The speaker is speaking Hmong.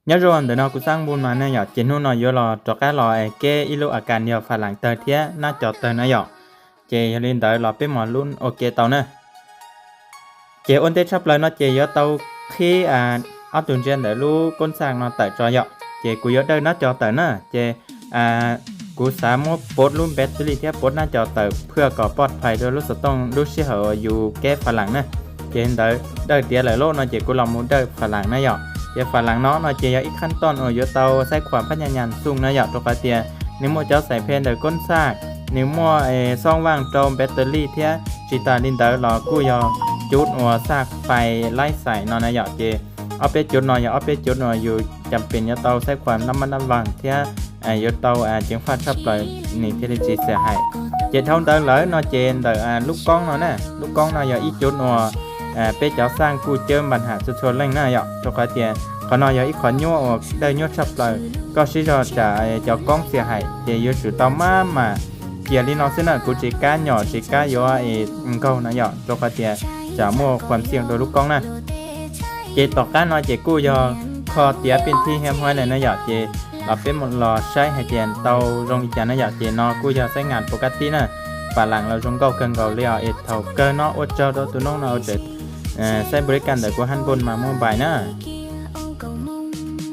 Nyob zoo ntawm no kuv Xab Npus mas ne yom, ces hnub no yuav los rov qab los keb ib lub a kas yog fas lam tawg thiab nab co tawg na yom. Ces yog li ntawd los peb mam ua ke tau na. Ces ua ntej tshaj plaws no ces yuav tau qhib ob tug ntsia ntawm lub koob xaj no tawm tso yom. Ces kuv yuav dawj nab co tawm na ces kuv xav muab pov lub npeb tu lij thiab pov nab co tawm phwaj kom pov phais rau lub xov tooj lub sij hawm yus keb fas lam na. Ces ntawd dawj tiav lawm loj no ces kuv los mus dawj fas lam na yom. Ces fas lam no no ces yog ib khab toj uas yuav tau xaib khuam phab nyaj nyas xooj na yom, rau qhov tias nws muaj cov xaim phem ntawm koob xaj, nws muaj xob vaj rau npeb tu lij thiab tsis tas li ntawd los kuj yog cuv uas xaj fais laib xaim no na yom. Ces ob peb cuv no yog ob peb cuv uas yus cas pes yuav tau xaib khuam nab mab nab vaag thiab yuav tau ceev faj tshaj plaws nws thiaj li tsis xia hais. Ces dhau ntawd lawm no ces ntawm lub koob no na, lub koob no yog ib cuv uas peb cov xaj kuj cawb npa ham txhua txhua leej na yom, rau qhov tias qhov no yog ib qhov nyuaj uas dawj nyuaj tshaj plaws, koj siv zog tsam cov koob xia hais ces yuav tsum tau maj mam cia li no xwb na, kuv tsis kam nyom tsis kam yuav nkaug na yom, rau qhov tias tsam muaj khuam xiaj rau lub koob na. Ces tom qab no ces kuj yog kho tiav pij thib hiab hmab lawm na yom, ces los peb los saib hais tias tau zoo li cas na yom. Ces no kuj yog xaib ngam pov kab tib na, fas lam los zoo nkauj kawg nkaus li os. Es thaum kawg no ua tsaug rau tus noob no ua tseem xaib npu li kaj ntawm kuv Xab Npus mas muaj npais na.